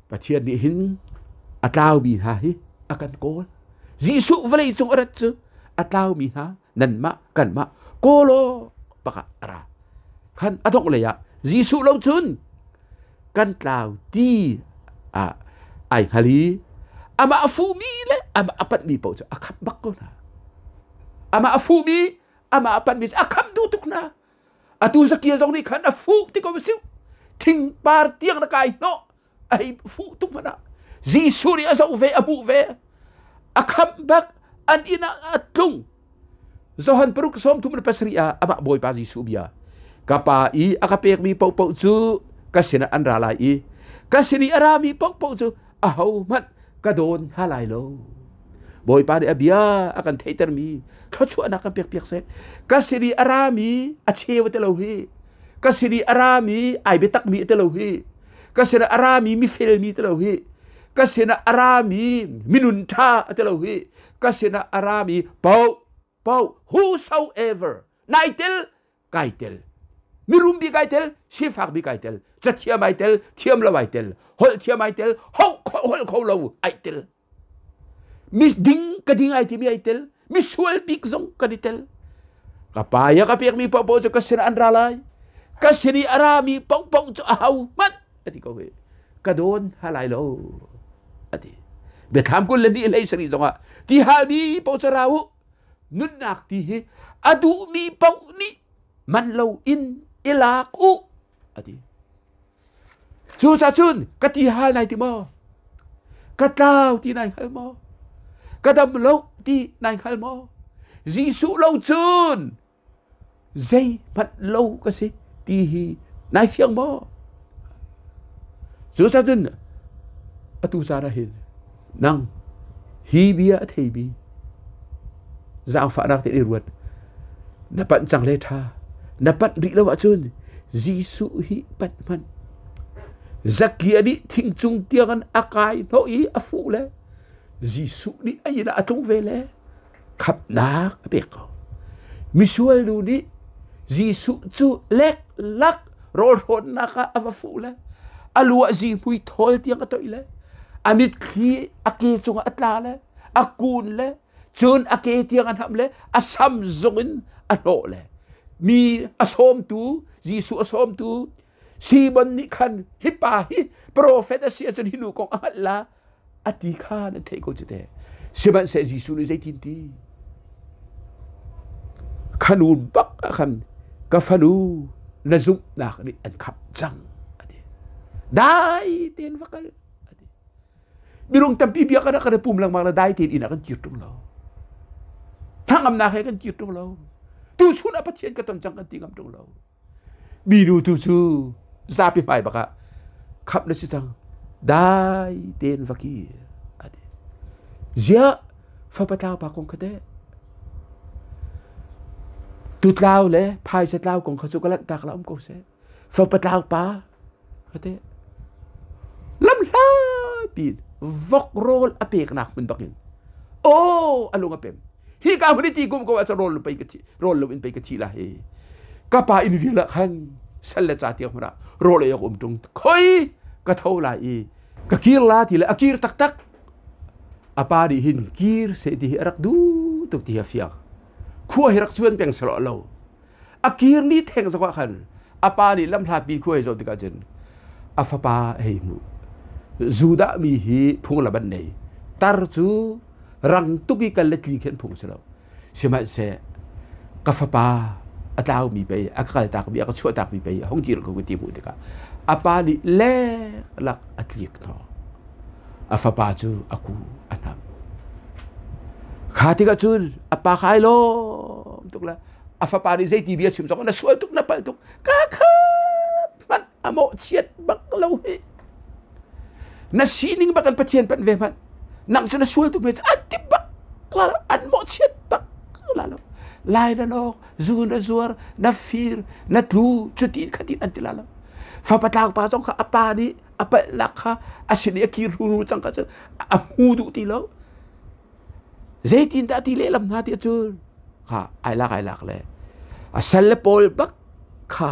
Pathian nih hin a tlaumi hna hi a kan kawl Jesuh vawlei cung a rat cu a tlaumi hna nanmah kanmah kawl aw pakah a ra khan a dongh lei ah Jesuh lo cun kan tlau ti ah ai hngal i amah a fuhmi le amah a panhmi paoh cu a khamh bak ko hna. Amah a fuhmi, amah a panhmi cu a khamh duh tuk hna. Atu Zakia zong nih khan a fuh ti ko si. Thingpar tiang na kai hnawh a hei fuh tuk hmanh ah Jesuh nih a zoh ve, a hmuh ve. A khamh bak an inn ah a tlung. Johan paruk 37 ah amah Bawipa Jesuh bia ka pa i a ka pekmi paohpaoh cu ka sinah an ra lai i ka sin i a rami paohpaoh cu ahohmanh ka dawn hna lai lo. Bawipa nih a bia a kan theihtermi thluachuahnak kan pekpiak seh. Ka sin i a rami a cheu a ti lo hi. Ka sin i a rami ai biatakmi a ti lo hi. Ka sinah a rami mifelmi ti lo hi. Ka sinah a rami minun ṭha a ti lo hi. Ka sinah a rami paoh paoh whosoever nai tel kai tel mirum bik ai tel sifak bik ai tel cathiam ai tel thiam lo ai tel holh thiam ai tel holh kho lo ai tel mi ding ka ding ai timi ai tel mi sual bik zong kan i tel ka pa ya ka pekmi paohpaoh cu ka sinah an ra lai ka sin i a rami paohpaoh cu a ho hmanh ati ko hi ka dawn ha lai lo ati biathlam 24 27 zongah ti halmi paoh cu ra u nunnak ti hi a duhmi paoh nih man lo in i lak u ati cucacun ka ti hal nai ti maw ka tlau ti nai hngal maw ka dam lo ti nai hngal maw Jesuh lo cun zeihmanh lo ka si ti hi nai fiang maw? Cucacun atu caan ah hin nang hi bia a theimi Zaangfahnak tein i ruat. Na panh cang le ṭha. Na panh rih lo ahcun Jesuh hi panh hmanh. Zakia nih thingcung tiangin a kai hnawh i a fuh le Jesuh nih a inn ah a tlung ve le khamhnak a pek ko. Misual nu nih Jesuh cu leklak rawlhrawnnak ah a va fuh le a lu ah zihmui thawl tiang a toih le a mitthli a ke cungah a tla le a kun le cun a ke tiang a hnamh le a sam zong in a hnawh le mi a sawmtu Jesuh a sawmtu Simon nih khan hi pa hi profet a si ahcun hi nu kong a hngalh la a ti kha nan theih ko cu te. Sihmanhsehlaw Jesuh nih zeitin ti? Khanu bak ah khan ka fanu na zumhnak nih an khamh cang a ti. Dai tein va kal a ti. Minung tampi bia kan kan pum lengmang le dai tein inn ah kan kir ṭung lo. Hnangamnak he kan kir ṭung lo. Tuchun ah Pathian ka ton cang kan ti ngam ṭung lo. Minu tu cu zapi hmai bak ah khamh na si cang. Dai tein va kir a ti. Ziah fapa tlau pa kong kha teh? Tutlau le phaisa tlau kong kha cu ka lanhtak la um ko seh. Fapa tlau pa kha teh? Lam hlapi vok rawl a peknak hmun bak in aw a lung a pem. Hi ka hmun i ti kum ko ah rawl pei ka thi rawl lo in pei ka thi la hi. Ka pa inn vial ah khan sal le ca tiang hmun ah rawl ei awk um tung khoi ka tho lai i ka kir la ti le a kir taktak. A pa nih hin kir se ti hi a rak duh tuk ti hi a fiang. Khua hi rak cuan peng selaw lo. A kir ni theng zong ah khan a pa nih lamhlatpi khua hi zoh tikah cun a fapa hei hmuh. Judah mi hi phunglam an nei. Tar cu rang tuk i kal le tli khi an phung si lo. Sihmanhseh ka fapa a tlaumi pei a ka kaltakmi a ka chuahtakmi pei a hung kir ko ka ti hmuh tikah a pa nih leklak a tlik hnaw. A fapa cu a ku a hnam. Kha tikah cun a pa kha ai lawm tuk le a fapa nih zeiti bia chim zong na sual tuk na palh tuk ka khat hmanh a mawhchiat bak lo hi na sining bak kan Pathian panh ve hmanh nang cu na sual tuk me an ti bak la lo an mawhchiat bak la lo lai na nok zu na zuar na fir na tlu cutin khatin an ti la lo fapa tlang pa zong kha a pa nih a palhnak kha a sin i a kir hru cang kha cu a hmu duh ti lo Zeitindah ti lehlam hna ti cun kha ai lak ai lak le a sal le pawl bak kha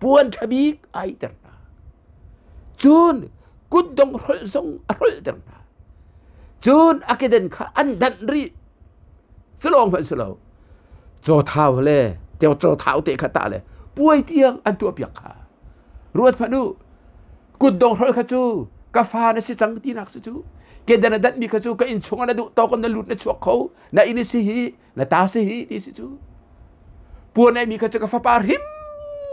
puan ṭha bik ai ter hna. Cun kutdong hrolh zong a hrolhter hna. Cun a keden kha an danh rih. Cu lawng hmanh si lo. Caw le teo caw thau te kha tah le puai tiang an tuahpiak kha. Ruat hmanh u, kutdong hrolh kha cu ka fa na si cang tinak si cu kedan a danhmi kha cu ka inn chungah na duh tawk na lut na chuak kho na inn si hi na ta si hi ti si cu puan ai mi kha cu ka fapa hrim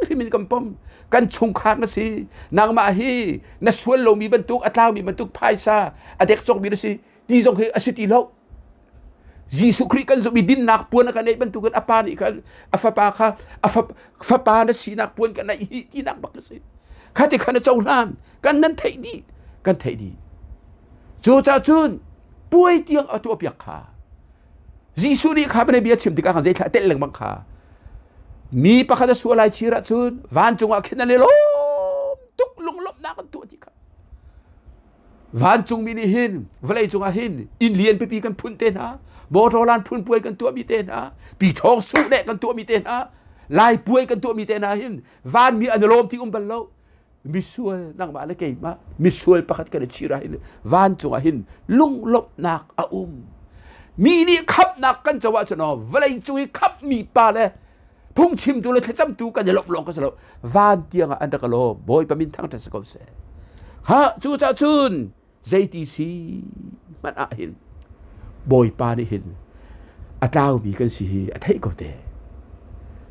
hrim in kan pom kan chungkhar na si nangmah hi na sual lomi bantuk a tlaumi bantuk phaisa a dek cawkmi na si ti zong hi a si ti lo Jesuh Khrih kan zumh i dinnak puan a kan neih bantukin a pa nih khan a fapa kha a fapa na sinak puan kan neih hi tinak bak a si. Kha ti khan a cohlan kan nan theih dih kan theih dih. Cucaah cun puai tiang a tuahpiak kha Jesuh nih kha bia chim tikah khan zeithla telh lengmang kha mi pakhat a sual lai chir ahcun vancung ah khin an i lawm tuk lunglawmhnak an tuah ti kha Vancungmi nih hin vawlei cungah hin inn lian pipi kan phun te hna, motor lan phun puai kan tuahmi te hna, piṭhawng suh le kan tuahmi te hna, lai puai kan tuahmi te hna hin vanmi an i lawm ti um bal lo. Misual nangmah le keimah misual pakhat kan i chir ah hin vancung ah hin lunglawmhnak a um. Mi nih khamhnak kan co ahcun aw vawlei cung i khamhmi pa le phungchimtu le thlacamtu kan i lawmh lawng ka si lo van tiang ah an rak lawm Bawipa min thangṭhat si ko seh ha cucaah cun zeiti si hmanh ah hin Bawipa nih hin a tlaumi kan si hi a theih ko te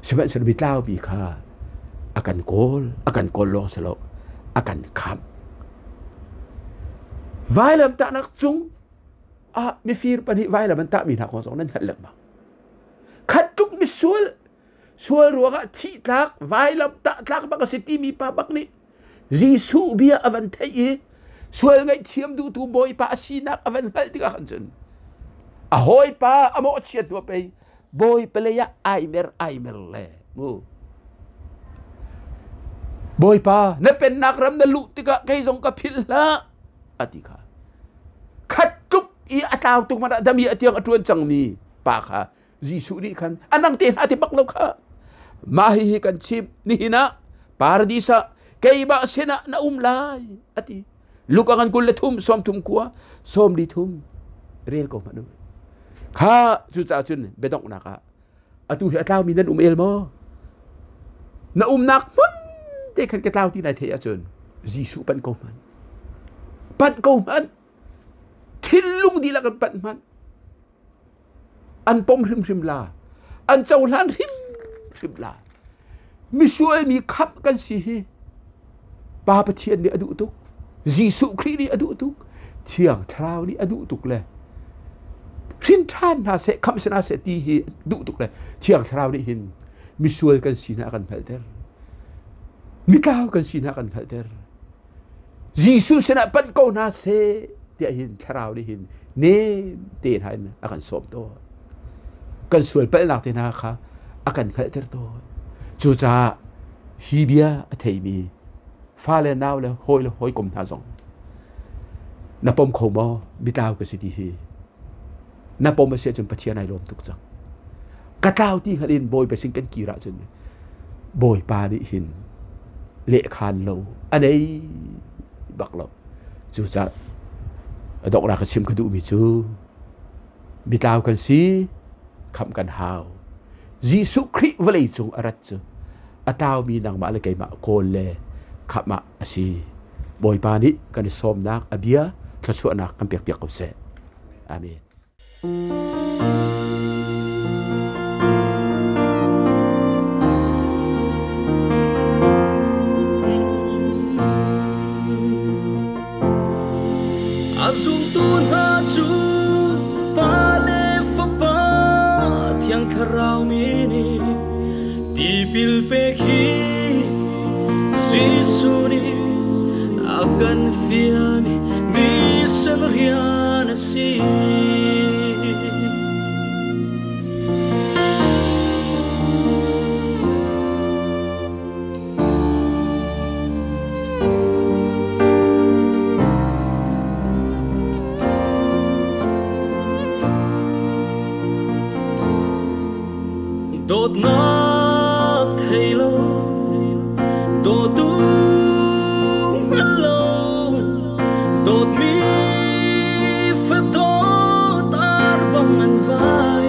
sihmanhsehlaw mi tlaumi kha a kan kawl a kan kawl lawng si lo a kan khamh vailam tahnak cung ah mifir pahnih vailam an tahmi hna kong zong nan hngalh lengmang Khat tluk misual sual ruangah thih tlak vailam tah tlak bak a si timi pa bak nih Jesuh bia a van theih i sual ngaihthiam duhtu Bawipa a sinak a van hngalh tikah khan cun A hawipa a mawhchiat hnu pei Bawipa lei ah ai mer ai mer le mu. Bawipa na pennak ram na luh tikah kei zong ka philh hlah a ti kha. Khat tluk i a tlau tuk hmanh ah dami a tiang a ṭuan cangmi pa kha Jesuh nih khan a nang te hna ti bak lo kha. Mah hihi kan chimh nihin ah paradis ah keimah sinah na um lai a ti. Luka ngan 23 33 43 rel ko hmanh u. Kha cucaah cun biadonghnak ah atu hi a tlaumi nan um el maw? Na umnak hmun te khan ka tlau ti nai theih ahcun Jesuh panh ko hmanh. Panh ko hmanh. Thinlung dihlak in panh hmanh. An pom hrimhrim la. An cohlan hrimhrim la. Misual mi khamh kan si hi Pa Pathian nih a duh tuk. Jesuh Khrih nih a duh tuk. Thiang Thlarau nih a duh tuk le hrin ṭhan hna seh, khamh si hna seh ti hi duh tuk le Thiang Thlarau nih hin misual kan si hna a kan hngalhter. Mitlau kan si hna a kan hngalhter. Jesuh sinah panh ko hna seh tiah hin Thlarau nih hin nem te hna in a kan sawm tawn. Kan sual palhnak te hna kha a kan hngalhter tawn. Cucaah hi bia a theimi fale nau le hawi le hawikom hna zong na pom kho maw mitlau ka si ti hi na pom a si ahcun Pathian ai lawm tuk cang. Ka tlau ti hngalh in Bawipa sin kan kir ahcun Bawipa nih hin lehkhan lo a nei bak lo. Cucaah a donghnak ka chim ka duhmi cu mitlau kan si, khamh kan hau. Jesuh Khrih vawlei cung a rat cu a tlaumi nangmah le keimah kawl le khamh ah a si. Bawipa nih kan i sawmnak a bia thluachuahnak kan pekpiak ko seh. Amen. A zumtu hna cu Pa le Fapa Thiang Thlarau min in tipil pek hi Jesuh nih a kan fialmi mission rian a si. Dawtnak thei lo, dawtu hngal lo, dawtmi fadawt ar bang an vai.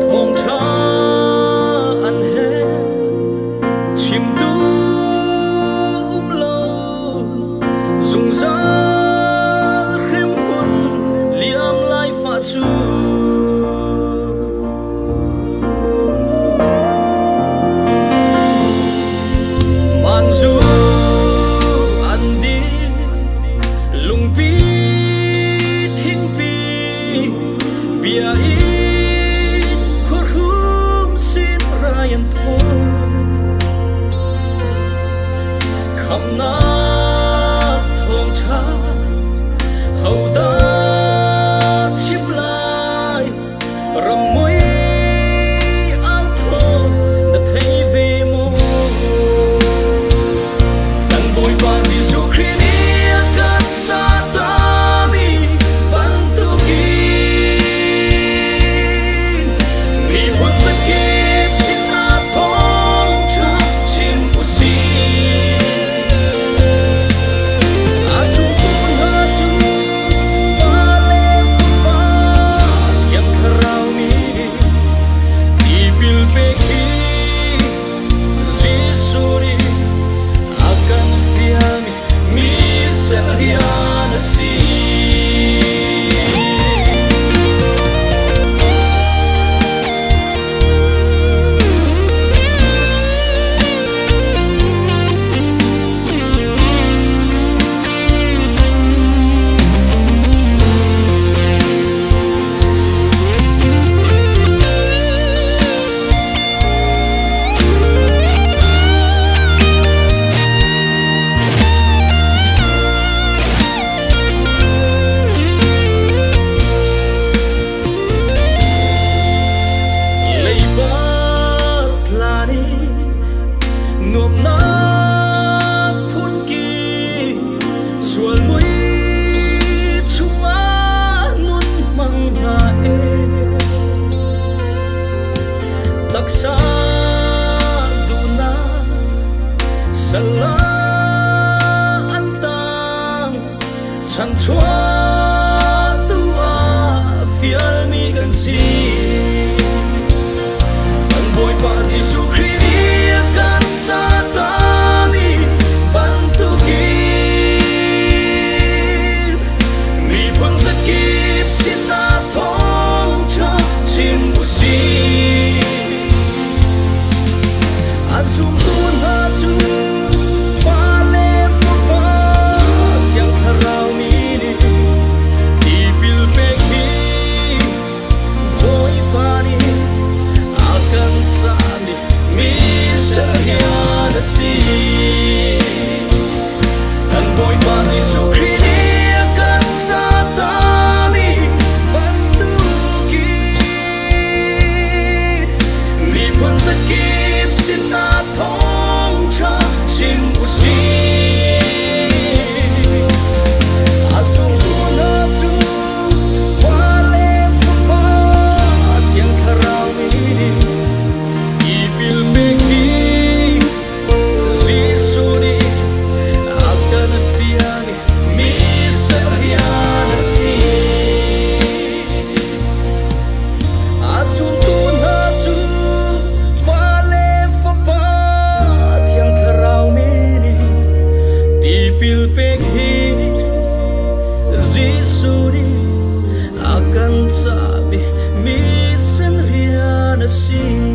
Thawngṭha an he chimtu um lo, zungzal hremhmun liam lai fa cu. Manzu an di lungpi thingpi bia in khuahrum sin rai an thawn khamnak thawngṭha hodah chim lai. Cahmi mission rian a si.